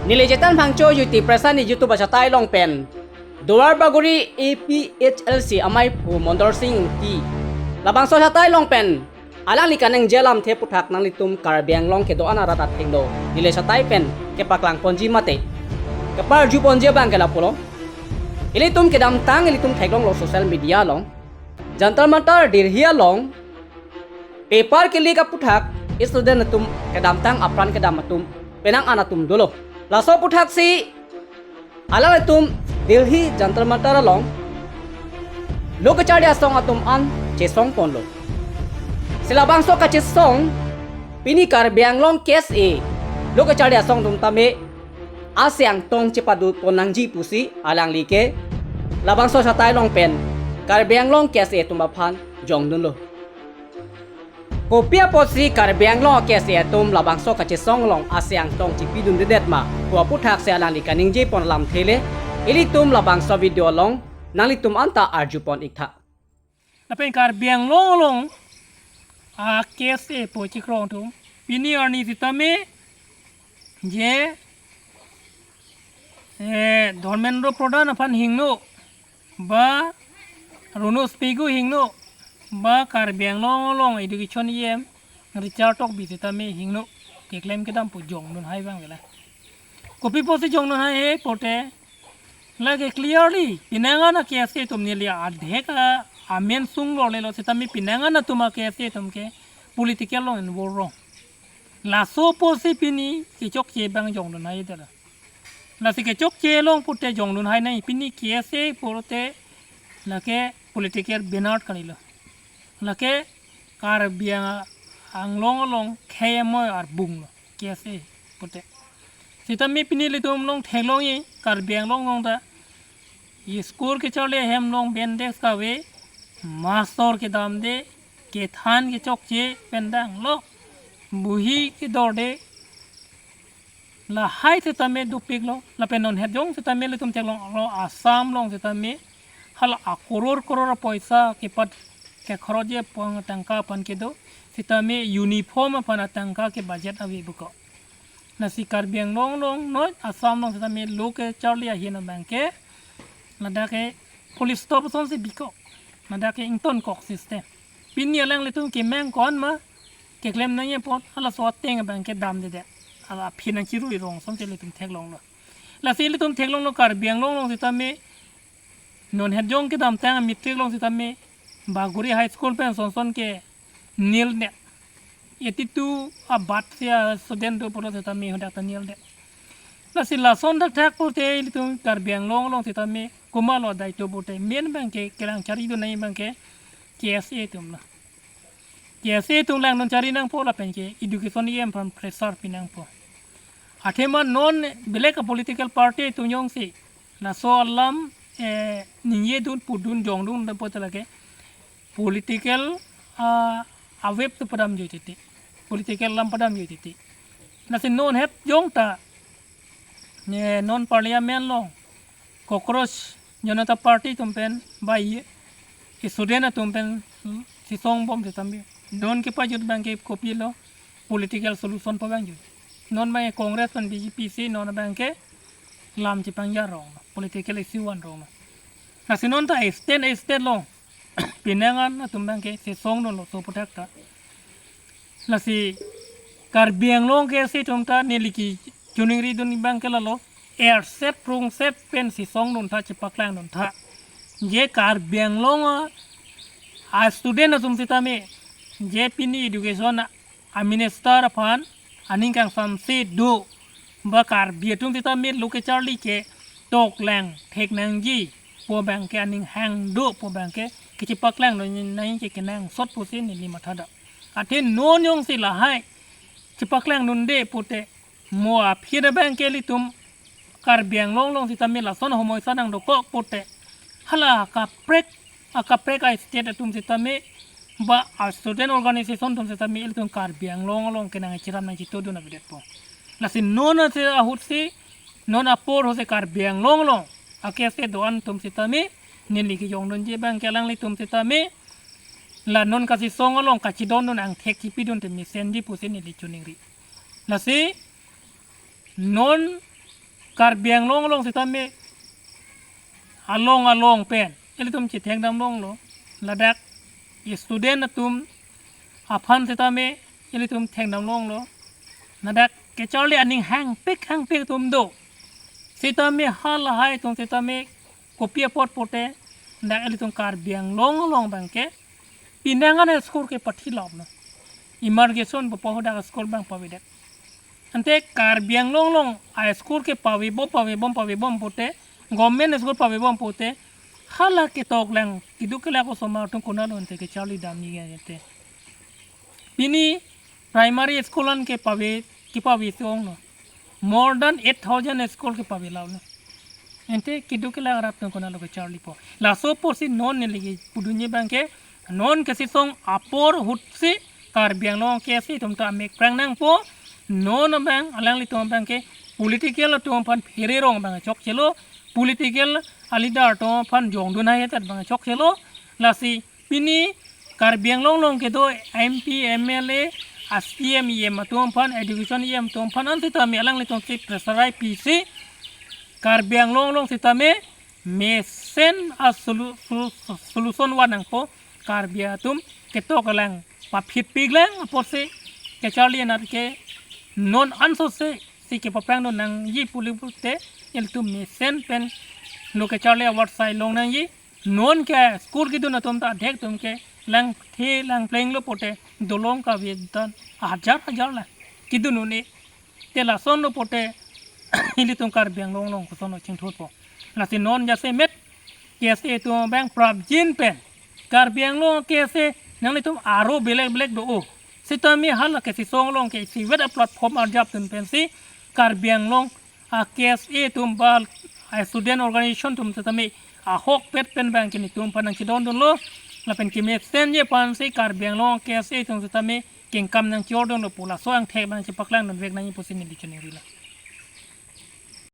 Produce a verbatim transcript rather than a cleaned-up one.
Neli Jetan Phangcho, Yuti Press Ani YouTube achatai along pen Duar Bagori A P H L C amei aphu Mondor Sing Ingti, labangso achatai along pen alangli kaningje alamthe aphuthak nanglitum Karbi Anglong kedo-an arat athengno neli achatai pen kepaklang ponji mate keparju ponji abang ke lapulo. Ilitum kedamtang ilitum theklonglo social media along, Jantar Mantar Delhi along paper ke-leak aphuthak student atum kedamtang apran kedam atum penang an atum dolo. Laso aphuthak si alanglitum Delhi Jantar Mantar along lo kecharli asong atum an chesong ponlo. Si labangso kachesong pini Karbi Anglong K S A lo kecharli asong atum tame aseng tong chepadu pon nangji pusi alangli ke labangso achatai along pen Karbi Anglong K S A atum aphan jongdunlo. Kopi apotsi Karbi Anglong K S A atum labangso kachesong along aseng tong chepidundedet ma pu aphuthak si alangli kaningje pon alamthe le ilitum labangso video along nanglitum anta arju pon iktha. Lapen Karbi Anglong along a K S A po chikrong atum pini arni sitame je eh, Dharmendra Pradhan aphan hingno, ba Ronoj Pegu hingno, ba Karbi Anglong along education E M Richard Tokbi sitame hingno, keklem kedam pu jongdun hai abang vela. Kopi apotsi jongdun hai he pute, lake clearly penang an a K S A atum neli adhek a amen sunglo lelo sitame penang an atum a K S A atum ke political along involve rong. Laso apotsi pini kechokche abang jongdun hai dala. Lasi kechokche along pute jongdun hai nai, pini K S A pute lake political banner kalilo. Lake Karbi Ang-, Anglong along khei amoi arbung lo K S A pute. Sitame pini ilitum along theklongji Karbi Anglong along ta school kecharli ahem along bench desk kave, mastor kedamde, kethan kechokche pen danglo, buhi kedorde, lahai sitame dopiklo. Lapen non het jong sitame ilitum theklonglo, Assam along sitame hala a crore crore poisa kepat kekhrotji aphan atangka aphan kedo, sitame uniform aphan atangka ke budget ave buko. Lasi Karbi Anglong along noi Assam along sitame lo kecharli ahin abang ke ladak ke full stop asonsi biko, ladak ke ingtonkok system. Pini alanglitum kemang ko-an ma keklem nangji apot halaso ateng abang ke damdedet, hala aphi nangchirui rong asonsi ilitum theklonglo. Lasi ilitum theklonglo Karbi Anglong along sitame non het jong kedamtang a matric along sitame Bagori High School pen sonson ke nil ne. Eighty two abat si a student do pulo sitame hadak ta nil ne. Lasi lason dak thak pute ilitum Karbi Anglong along sitame komatlo adai to pute main abang ke kelang charidun nai abang ke K S A atum lo. K S A atum langdun chari nangpo lapen ke education E M aphan pressure pi nangpo. Athema non belek a political party atum jongsi laso alam eh, ningjedun pudun jongdun da pute lake political ah, aweb tu padamji titi. Political alam padamji titi. Lasi non het jong ta ne non parliament along Cockroach Janata Party atum pen ba student atum pen chesong bom sitame non kepajut abang ke kopilo, political solution pu abang jut. Non abang ke Congress pen B J P si non abang ke lam chepangja rong, political issue van rong. Lasi non ta state state along penang an atum abang ke chesongdunlo so aphuthak ta. Lasi Karbi Anglong K S A atum ta neli kechoningridun abang ke lalo, erset prungset pen chesongdun tha, chepaklangdun tha. Je Karbi Anglong a, a student atum sitame, je pini education a, a minister aphan aning kangsamse do, ba Karbi atum sitame lo kecharli ke toklang thek nangji pu abang ke aning hang do pu abang ke kechepaklangdun nangji ke kenangsot pusi neli matha do. Athe non jongsi lahai chepaklangdunde pute, mo aphi abang ke ilitum Karbi Anglong along sitame lason homoi sa nangdokok pute, hala kaprek akaprek a state atum sitame ba a student organization atum sitame ilitum Karbi Anglong along kenangchiram nangchitodun avedetpo. Lasi non ase ahutsi non apor hose Karbi Anglong along a K S A do-an atum sitame neli kejongdunji abang ke alanglitum sitame la non kachesong along kachidondun angthek chipidun te mesenji pusi neli choningri. Lasi non Karbi Anglong along sitame along along pen ilitum chethengdam longlo. Ladak student atum aphan sitame ilitum thengdam longlo. Ladak kacharli aning hangpik hangpik atum do. Sitame halahai atum sitame kopi apot pote dak ilitum Karbi Anglong along abangke pinangan school kepathi loplo. Immigration bopo hadak school abang pavedet. Ante Karbi Anglong along a school kepavebom pavebom pavebom pote, government school pavebom pote, hala ketok lang keduk kelak osomar atum konatlo ante kacharli damji ante. Pini primary school an kepave kepave songlo. More than eight thousand school kepave lalo. Ante keduk kelak arat atum konatlo kacharlipo. Laso apotsi non neli kepudunji abangke, non kesisong apor ahutsi Karbi Anglong KSA atum ta amek prang nangpo. Non abang alanglitum abangke political atum aphan phererong abang chokchelo, political aleader atum aphan jongdun hai atat abang chokchelo. Lasi pini Karbi Anglong along kedo MP, MLA, a CEM, EM atum aphan, education EM atum aphan an sitame alanglitum si pressurize pisi Karbi Anglong along sitame mesen a solu- solu- solution van nangpo. Karbi atum ketok lang paphitpik lang apotsi kacharli anat ke non ansose si kepapangdun nangji puli pulote ilitum mesen pen lo kacharli award sai long nangji. Non ke school kedun atum ta adhek atum ke langthe langplenglo pote dolong kavedan hajar hajar la kedun un-e. Te lasonlo pote ilitum Karbi Anglong along kosonlo chingthurpo. Lasi non jasemet KSA atum abang prapjin pen Karbi Anglong KSA nanglitum aro belek belek do-o. Sitame hala kesisong along ke isivet a platform arjapdun pensi Karbi Anglong a KSA atum ba a student organization atum sitame ahokpet pen abangke nelitum aphan nangchedondunlo. Lapen kemesenji aphansi Karbi Anglong KSA atum sitame kengkam nangchedondunlo pu laso angthek abang chepaklangdun vek nangji pusi neli choningrilo.